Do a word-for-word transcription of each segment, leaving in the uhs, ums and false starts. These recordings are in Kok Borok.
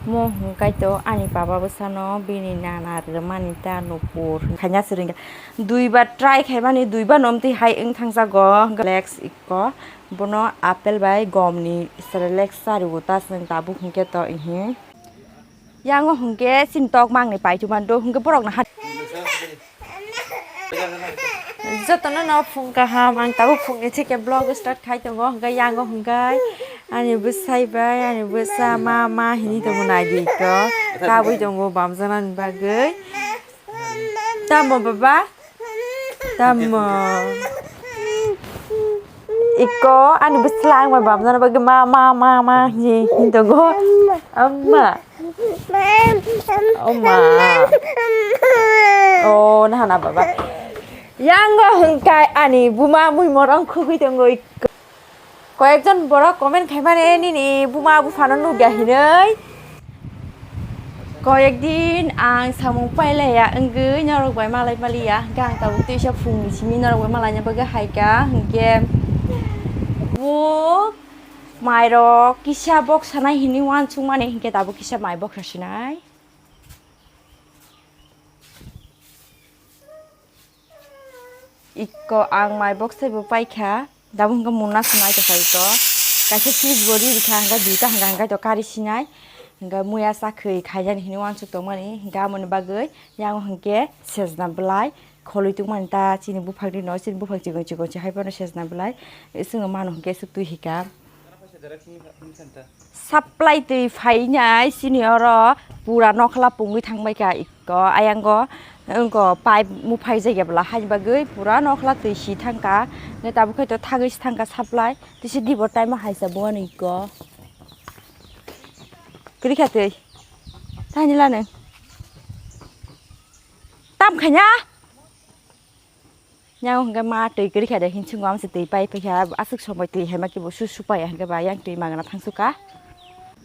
Mo hwnkhe to ani baba bwsano bini nana rwmani ta nupur khaina swrwngya. Duibar try khaimani, duibar no omtwi hai wng thangjago. Lex ikko bono apple bai gomni Cerelac chariwo ta chwng tabuk hwnkhe to ihi. Yango hwnkhe chini tok mangni paithumani do hwnkhe borokno ha. Jotono no phung kaham, ang tabuk phungni thike vlog start khai tongo, hwnkhe yango hwnkhe ani bwsai bai, ani bwsa ma, ma hinwi tongo naidi ikko, kabui tongo bamjaknani bagwi. Tamo baba? Tamo. Ikko ani bwsla ang bai bamjakna bagwi ma, ma, ma, ma hinwi, hinwi tongo. Amma. Oma. Oh, nahana baba. Yango hwnkhe ani buma mui morong khugui tongo ikko. Koyekjon borok comment khaimani nini buma buphano nukya hinwi. Koyekdin ang samung pailaiya wngwi norok bai malai maliya. Hwnkhe ang tabuk twisa phungni simi norok bai malaina bagwi haikha. Hwnkhe bo mairok kisa boksanai hinwi uansukmani, hwnkhe tabuk kisa mai boksa sinai. Ikko ang mai boksai bo paikha, tabuk hwnkhe muna sunai tongkha ikko. Kaisa chips bo ri rikha, hwnkhe duita hwnkha, hwnkhe to kari sinai. Hwnkhe muya chakhwi khaijani hinwi uansuk tongmani, hwnkhe amoni bagwi yango hwnkhe sejna bwlai kholwi tongmani ta chini buphang rino, chini buphang chikon chikon se hai phano sejna bwlai. Chwngno mano hwnkhe swk twi hika. Supply twi phainai chini oro pura nokhla pungwi thangbaikha ikko, ayango wngkha pipe muphai jakya bwla haini bagwi pura nokhla twi si thangkha, hwnkhe tabuk khe to thagwi si thangkha supply, tisi dibor time o haisa bo ani ikko. Kwrwikha twi, tani lano tam khaina. Yang hwnkhe ma twi kwrwi kha de, hinsungo amsa twi pai paikha, aswk somoi twi haima khe bo su su paiya hwnkhe ba yang twi magwna thangsu kha.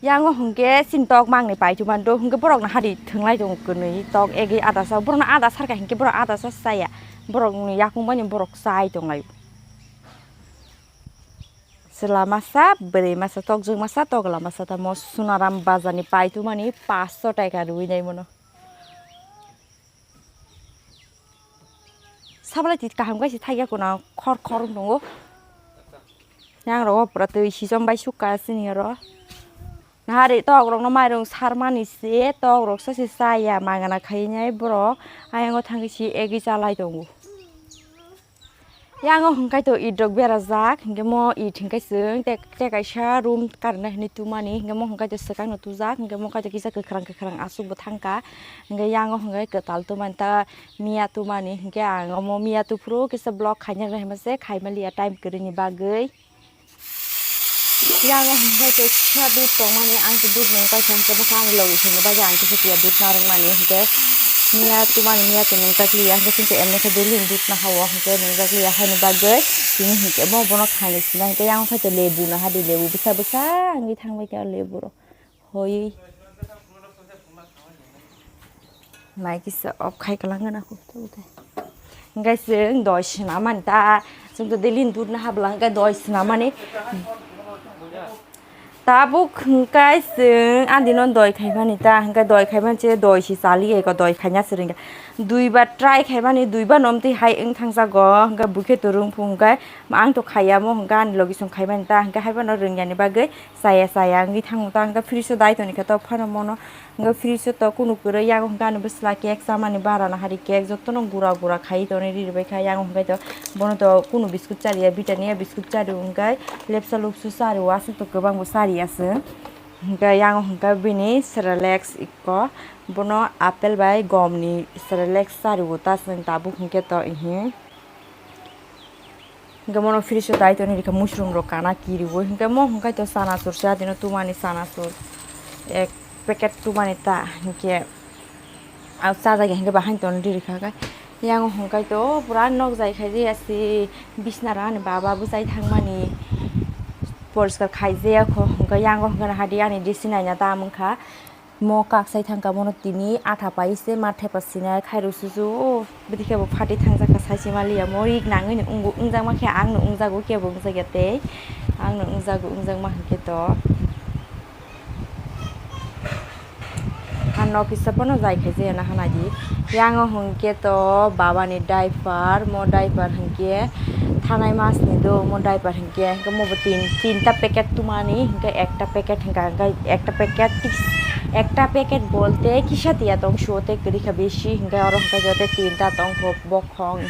Yang hwnkhe chini tok mangni paithumani do hwnkhe borokno hadi thwnglai tongo kwnwi tok egwi ada sa, borokno ada sarkha hinkhe borok ada sa chaya, borokni yakung bai borok chai tonglaio. Chwla masa, bwrwi masa, tokjwk masa, tokla masa tamo Sonaram bazarni paithumani paanch sho taka rwwi nai mano. Sabalai twi kaham khe se thaiya, kuna khor khor wng tongo. Yang rogo pura twi sichom bai sukha chini oro. Nahari tok rokno mairung sarmani se tok rok sa se chaya magana khainai borok. Ayang o thangwi se egwi chalai tongo. Yang o hwnkhe to it rok berajak, hwnkhe mo it hwnkhe chwng tek tei kaisa room karna hinwi tumani, hwnkhe mo hwnkhe to swkang no tujak, hwnkhe mo kaitor kisa kwkhwrang kwkhwrang aswk bo thangkha, hwnkhe yang o hwnkhe kwtal tumani ta miya tumani, hwnkhe ang omo miya tuphuru kisa vlog khaina hinwi se khaimaliya time kwrwini bagwi. Yang o hwnkhe to kisa dud tongmani, ang to dud nung paisa hwnkhe bwkha ani logi hwnkhe bagwi ang kisa piya dud narwkmani hwnkhe miya tumani miya to nung chakliya, hwnkhe chwng to emno khe daily dud nahao hwnkhe nung chakliya, haini bagwi tini hwnkhe bo bono khainwi sinai hwnkhe yang o khe to lebu nahadi, lebu bwsa bwsa wngwi thangbai khe o lebu rok. Hoi. Nai kisa off khai kwlangna kho. Hwnkhe chwng doi swnamani ta, chwng to daily dud naha bwla hwnkhe doi swnamani. Tabuk hwnkhe chwng andino doi khaimani ta, hwnkhe doi khaimani che doi si chali eko doi khaina swrwngya. Duibar try khaimani, duibar no omtwi hai wng thangjago, hwnkhe bukhe to rwngphung hwnkhe ang to khaiya mo, hwnkhe ani logi song khaimani ta, hwnkhe haiphano rwngyani bagwi. Chaya chaya wngwi thango ta, hwnkhe fridge o dai toni khe tok phano mono, hwnkhe fridge o tok kunu kwrwi, yago hwnkhe ani bwsla cake chamani bara nahari cake jotono gura gura khaiwi tonwi riri bai kha, yang hwnkhe to bono to kunu biscuit chariya, Britannia biscuit chario hwnkhe lepsa lupsu chario, aswk to kwbang bo chariya chwng, hwnkhe yang hwnkhe bini Cerelac ikko, bono apple bai gomni Cerelac chario ta chwng tabuk hwnkhe to ihi. Hwnkhe mono fridge o dai toni rikha mushroom rok kana kiriwi. Hwnkhe mo hwnkhe to chanachur se adino tumani chanachur ek packet tumani ta hwnkhe ah chajagya hwnkhe bahai toni rikha khe. Yang hwnkhe to pura nok jai khai jaya se bisna rani baba bwchai thangmani poriskar khai jaya kho hwnkhe yang hwnkhe hadi ani dress naina ta wngkha. Mo kaksai thangkha, bono tini atha pai se ma thepa sinai khairok susu, o bwdikhe bo phatwi thangjakha, sai se maliya mo rik nangwi no wngjakma khe ang no wngjago, kebo wngjakya tei ang no wngjago, wngjakma hinkhe to. Nokisa pono jai khaijaya na hanadi. Yango hwnkhe to babani diaper, mo diaper hwnkhe thanai masni do, mo diaper hwnkhe, hwnkhe mo bo tin, tinta packet tumani, hwnkhe ekta packet hwnkha, hwnkhe ekta packet, ekta packet bolte kisa tiya tong suo tei kwrwi kha bisi, hwnkhe oro hwnkhe joto tinta tong kho bokhong,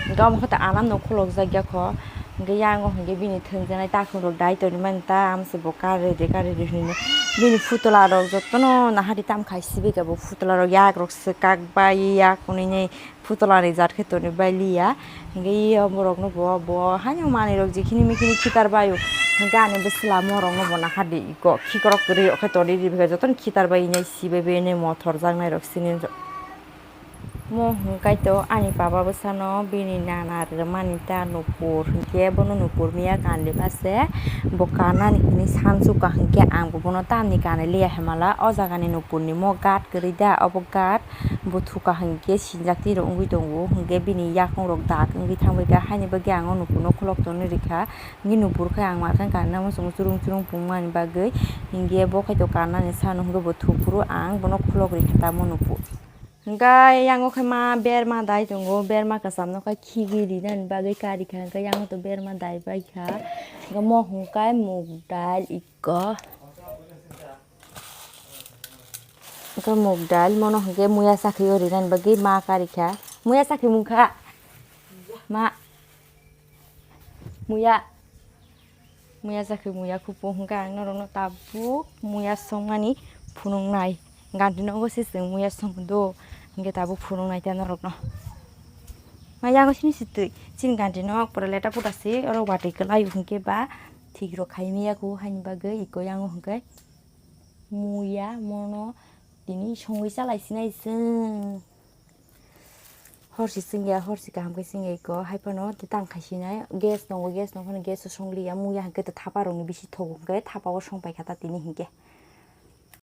hwnkhe omo khe to anam no khulokjak ya kho. Hwnkhe yango hwnkhe bini thwngjaknai takhuk rok dai tonwi mani ta, amse bo kar rede, kar rede hwnwi bini phutola rok jotono nahari tam khai sibika bo phutola rok yak rok swkak bai yak hwnwi nai phutola ni jat khe tonwi bai liya. Hwnkhe yo borok no bo, bo haino manwi rok jikhini mikhini khitar bai o. Hwnkhe ani bwsla morok no bo nahadi iko khikrok kwrwi rok khe tonwi ribika jotono khitar bai nai sibai bai nai mothor jaknai rok sini. Mo hwnkhe to ani baba bwsano bini nana rwmani ta nupur hwnkhe bono nupur miya kanliba se bo kanani hwnwi sansuka hwnkhe ang bo bono tamni kanwi liya hemala o jagani nupurni mo guard kwrwi da obo guard bo thuka hwnkhe sinjak twi rok wngwi tongo hwnkhe bini yakung rok dak wngwi thangbai kha haini bagwi ang o nupurno khulok tonwi rikha hwnkhe nupur khe ang ma khe kanna muchungo churung churung pungmani bagwi hwnkhe bo khe to kanani sano hwnkhe bo thuphuru ang bono khulok rikha tamo nupur. Hwnkhe yango khe ma berma dai tongo, berma kwcham no khe khigwi rinani bagwi kari kha, hwnkhe yango to berma dai bai kha. Hwnkhe mo hwnkhe muk dal ikko, hwnkhe muk dal mono hwnkhe muya chakri o rinani bagwi ma kari kha, muya chakri mung kha ma. Muya, muya chakri muya kuphung hwnkhe ang norokno tabuk muya songmani phunuknai. Ganti nogo se chwng muya songdo hwnkhe tabuk phunuknai ta norokno. Ma yango sini si twi, chini ganti nok pura leta puta se, oro watwi kwlai o hwnkhe ba thik rok khai maya kho haini bagwi iko yango hwnkhe muya mono tini songwi chalai sinai chwng. Horsi chwngya, horsi kaham khe chwngya iko, hai phano tei tang khai sinai, gas tongo, gas tong phano gas o songliya, muya hwnkhe to thapa rokni bisi thogo hwnkhe thapa o song pai kha ta tini hwnkhe.